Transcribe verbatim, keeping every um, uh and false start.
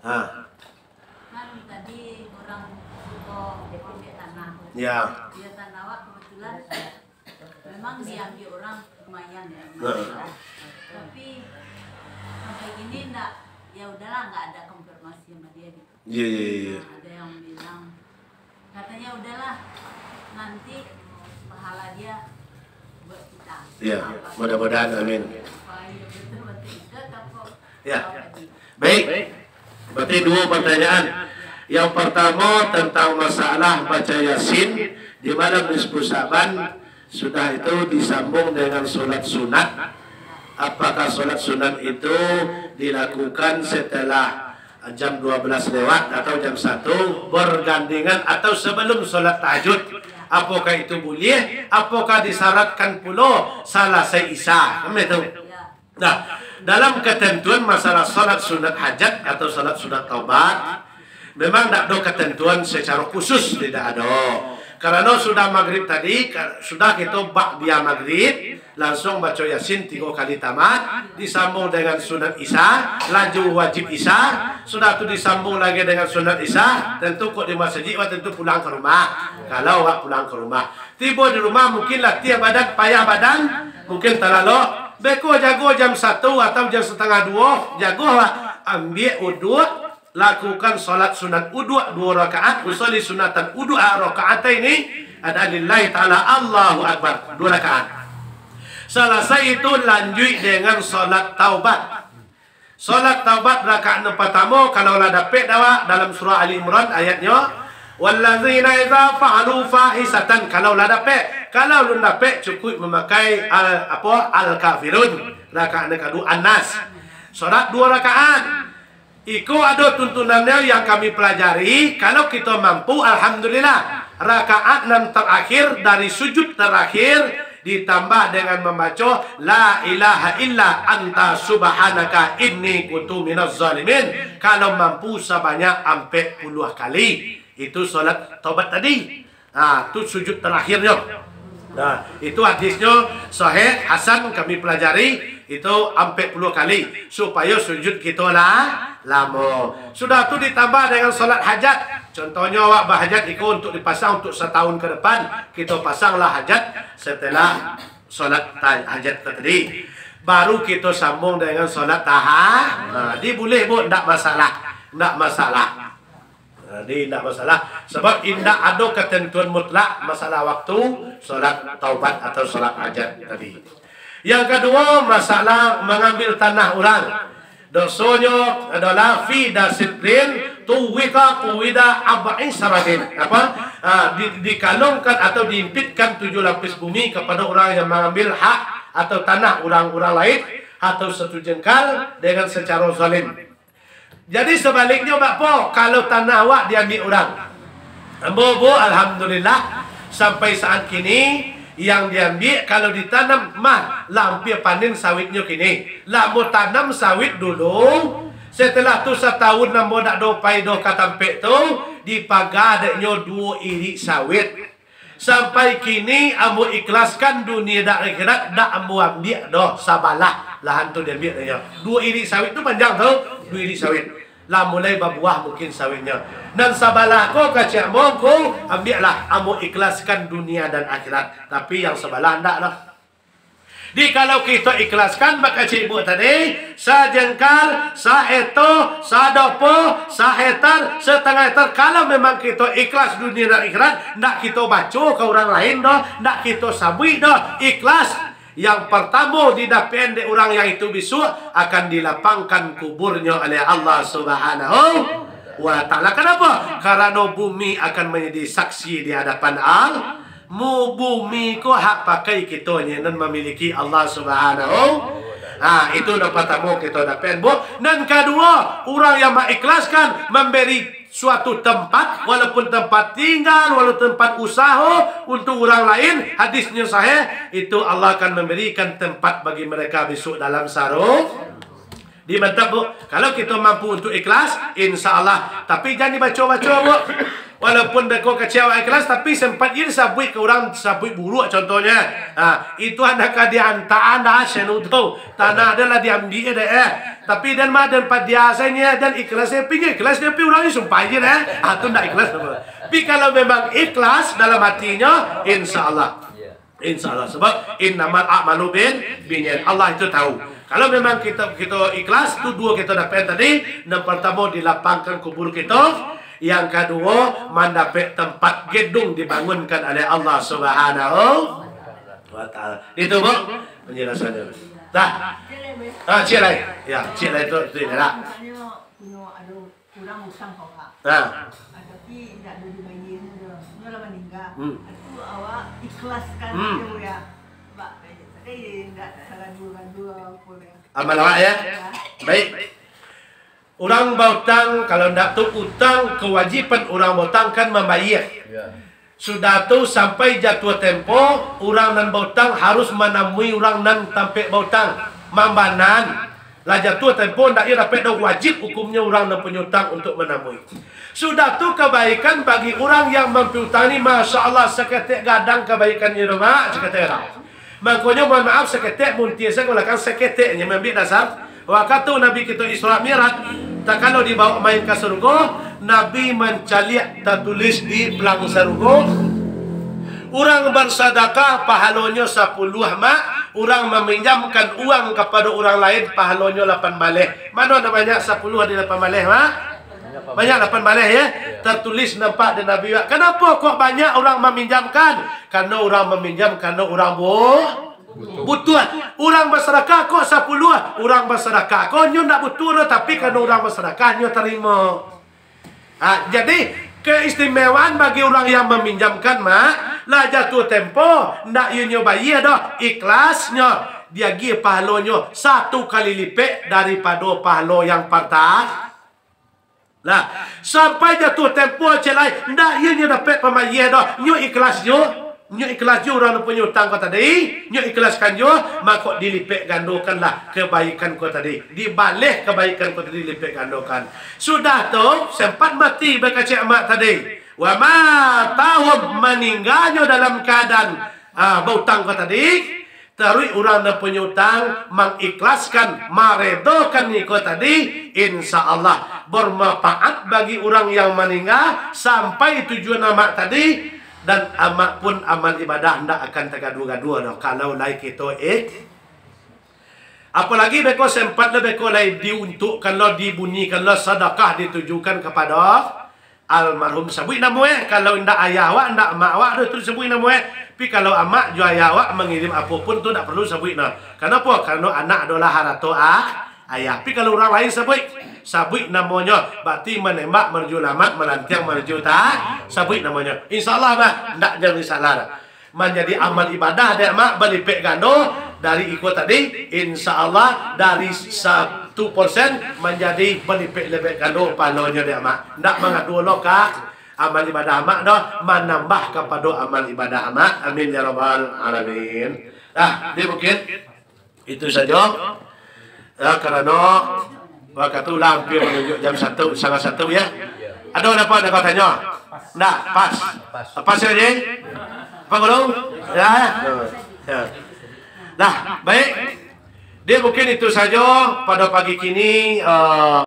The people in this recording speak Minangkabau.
Ha. Kan tadi urang suko ambiak tanah. Ya. Yo, tanah awak kebetulan memang diambiak urang lumayan, yo. Heeh. Tapi sampai kini ndak, yo udahlah, nggak ada konfirmasi sama dia gitu. Iya, iya, iya. Nah, ada yang bilang, katanya, "Udahlah, nanti pahala dia buat kita." Iya, mudah-mudahan, amin. Apa, iya, betul, betul. Itu atau kok Ya. apa tadi? Baik. Berarti dua pertanyaan. Yang pertama tentang masalah baca Yasin di malam nisfu Sa'ban, sudah itu disambung dengan solat sunat. Apakah solat sunat itu dilakukan setelah jam dua belas lewat atau jam satu bergandengan atau sebelum solat tahajud? Apakah itu boleh? Apakah disyaratkan pulo salasai Isya? Kan begitu. Nah, dalam ketentuan masalah salat sunat hajat atau salat sunat taubat, memang ndak ado ketentuan secara khusus, tidak ado. Karena sudah maghrib tadi, ka-, sudah kita ba'diyah maghrib, langsung baca Yasin tiga kali tamat, disambung dengan sunat Isya, lanjut wajib Isya, sudah tu disambung lagi dengan sunat Isya, tentu kok di masjid, wak tentu pulang ke rumah. Kalau wak pulang ke rumah, tibo di rumah, mungkin latih badan, payah badan, mungkin talalok. Beko jago jam satu atau jam satangah duo, jago lah. Ambiak uduk, lakukan salat sunat uduk duo rakaat, usolli sunatan uduk rakaataini, ada lillahi ta'ala, Allahu Akbar, duo rakaat. Salasai itu, lanjuik dengan salat taubat. Salat taubat rakaat nan partamo, kalau lah dapek dek awak, dalam surah Ali Imran ayatnyo, "Wallazina idza fa'alu fahisatan," kalau lah dapek. Kalau alun dapek, cukuik mamakai al-, apo, Al-Kafirun, rakaat nan kaduo, An-Nas. Salat duo rakaat. Iko ado tuntunannyo yang kami pelajari, kalau kito mampu, alhamdulillah. Rakaat nan terakhir dari sujud terakhir ditambah dengan mambaco, "La ilaha illa anta subhanaka inni kuntu minaz zalimin," kalau mampu sabanyak ampek puluah kali. Itu salat taubat tadi. Ha, tu sujud terakhirnyo. Nah, itu hadisnyo sahih, hasan, kami pelajari, itu ampek puluah kali, supayo sujud kito lah lamo. Sudah tu ditambah dengan salat hajat. Contohnyo, awak bahajat iko untuk dipasang untuk satahun ke depan, kito pasanglah hajat setelah salat ta-, hajat tadi. Baru kito sambung dengan salat taha-, nah, di bulih, Bu, ndak masalah. Ndak masalah. Jadi, indak masalah. Sabab indak ado katantuan mutlak masalah waktu salat taubat atau salat hajat tadi. Yang kaduo, masalah mangambil tanah urang. Dosonyo adolah fi dasidrin tuwika kuwida ab'in saratin. Apa? Ah, di-, dikalungkan atau diimpitkan tujuh lapis bumi kapado urang yang mangambil hak atau tanah urang-urang lain atau satu jengkal dengan sacaro zalim. Jadi, sabaliknyo, Bapak, kalau tanah awak diambiak urang, ambo, Bu, alhamdulillah, sampai saat kini, yang diambiak, kalau ditanam, mah, lah ampia panen sawitnyo kini. Lah ambo tanam sawit dulu, setelah tu satahun ambo dak doh pai doh ka tampek tu, dipaga deknyo duo irik sawit. Sampai kini ambo ikhlaskan dunia dan akhirat, ndak ambo ambiak doh sabalah lahan tu diambiak dek nyo. Duo irik sawit tu panjang tu, duo irik sawit. Lah mulai babuah mungkin sawitnyo. Nan sabalah ko kecek ambo ko, ambiaklah, ambo ikhlaskan dunia dan akhirat. Tapi yang sabalah ndak doh. Di kalau kito ikhlaskan, bak kecek ibu tadi, sajengkal, saeto, sadopo, sahektar, satangah hektar, kalau memang kito ikhlas dunia dan akhirat, ndak kito baco ka urang lain doh, ndak kito sabuik doh, ikhlas. Yang partamo didapek dek urang yang itu bisuak akan dilapangkan kuburnyo oleh Allah Subhanahu wa Ta'ala. Kenapa? Karano bumi akan manjadi saksi di hadapan Allah. Mu bumi ko hak pakai kito nyo nan mamiliki Allah Subhanahu. Ha, itu nan partamo kito dapek, Bu. Nan kaduo, urang yang maikhlaskan mambari suatu tempat, walaupun tempat tinggal, walaupun tempat usaho untuk urang lain, hadisnyo sahih, itu Allah akan mambarikan tempat bagi mereka besok dalam saru-, Di mantap, Bu. Kalau kito mampu untuk ikhlas, insya Allah. Tapi jan dibaco-baco, Bu. Walaupun beko kecewa ikhlas, tapi sempat je disabuik ka urang, sabuik buruak contohnyo. Ha, itu anak ka diantaan dah, senu tu. Tanah dia lah diambiak dek, eh. Tapi dan mah dan padia sainyo, dan ikhlas dia pi, ikhlas dia pi urang ni sumpah je deh. Ha, tu ndak ikhlas apa. Tapi kalau memang ikhlas dalam hatinyo, insya Allah. Insya Allah. Sebab innamal a'malu bin, binniyat. Allah itu tahu. Kalau memang kita, kita ikhlas, tu dua kita dapat tadi. Yang pertama, dilapangkan kubur kita. Yang kedua, mandapek tempat gedung dibangunkan oleh Allah Subhanahu wa Ta'ala. Itu, Bu, penjelasannya. Dah. Ah, cik lain. Ya, cik lain tu, tu je lah. Misalnyo, punyo ado urang utang ka awak. Ha. Ah, tapi indak ado dibayia nyo doh. Nyo lah maningga. Hmm. Itu awak ikhlaskan Hmm. je, ya. Ba, eh, tadi indak salah dua-dua apa dia. Amal awak, ya? Ya. Baik. Urang bautang, kalau ndak tu utang, kewajiban urang bautang kan mambayia. Ya. Sudah tu, sampai jatuah tempo, urang nan bautang harus manamui urang nan tampek bautang, mambanan. Lah jatuah tempo, ndak iyo dapek doh, wajib hukumnyo urang nan punyo utang untuk manamui. Sudah tu, kabaikan bagi urang yang mampiutang ni, masya Allah, saketek gadang kabaikannyo tu, Mak, saketek gadang. Mangkonyo, mohon maaf, saketek muntiah sajo ka balakang, saketek nyo maambiak dasar. Wakatu Nabi kito Isra Mi'raj, takalo dibaok main ka sarugo, Nabi mancaliak tatulis di palang sarugo, urang basadakah pahalonyo sapuluah, Mak, urang maminjamkan uang kapado urang lain pahalonyo lapan baleh. Mano nan banyak sapuluah di lapan baleh, Mak? Banyak lapan baleh, ya? Tatulis nampak di Nabi, Mak. Kanapo kok banyak urang maminjamkan? Karano urang maminjam, karano urang bu-, butuah. Urang basadakah kok sapuluah, urang basadakah kok nyo ndak butuah doh, tapi karano urang basadakah nyo tarimo. Ha, jadi, keistimewaan bagi urang yang maminjamkan, Mak, lah jatuah tempo, ndak iyo nyo bayia doh, ikhlasnyo, diagiah pahalonyo satu kali lipek daripado pahalo yang parta-, Lah, sampai jatuah tempo cek lai, ndak iyo nyo dapek pambayia doh. Nyo ikhlasnyo, nyo ikhlasnyo urang nan punyo utang ko tadi, nyo ikhlaskan juo, mako dilipek gandokanlah kebaikan ko tadi. Dibaleh kebaikan ko tadi, dilipek gandokan. Sudah tu, sempat mati bakecek amak tadi. Wa matahum, maningganyo dalam keadaan, ah, bautang ko tadi. Taruih urang nan punyo utang mangikhlaskan, maredokan iko tadi, insya Allah bermanfaat bagi urang yang maningga sampai tujuan amak tadi, dan amak pun amal ibadah ndak akan tagaduah-gaduah doh kalau lai kito ik-, apalagi beko sempat lo, beko lai diuntukkan lo, dibunyikan lo sadakah ditujukan kapado almarhum, sabuik namo e. Kalau indak ayah awak, indak amak awak, tu, tu sabuik namo e. Tapi kalau amak jo ayah awak mangirim apo pun, tu indak paralu sabuik namo. Kanapo? Karano anak adolah harato a-, ayah. Tapi kalau urang lain sabuik, sabuik namonyo. Berarti manembak manuju alamat, malantiang manuju ta-, sabuik namonyo. Insya Allah, bah, indak jadi masalah. Manjadi amal ibadah dek amak balipek gando dari iko tadi, insya Allah dari satu persen manjadi balipek-lipek gando pahalonyo dek amak. Ndak mangadu lo ka amal ibadah amak doh, manambah kapado amal ibadah amak. Amin ya rabbal alamin. Nah, jadi mungkin itu sajo. Ya, karano wakatu lah hampir manunjuk jam satu, satangah satu, ya. Ado napa nak kau tanyo? Ndak, pas. Pas, ya, Ji? Apa, Guru? Ya. Ya. Nah, baik. Jadi mungkin itu sajo pada pagi kini, eh,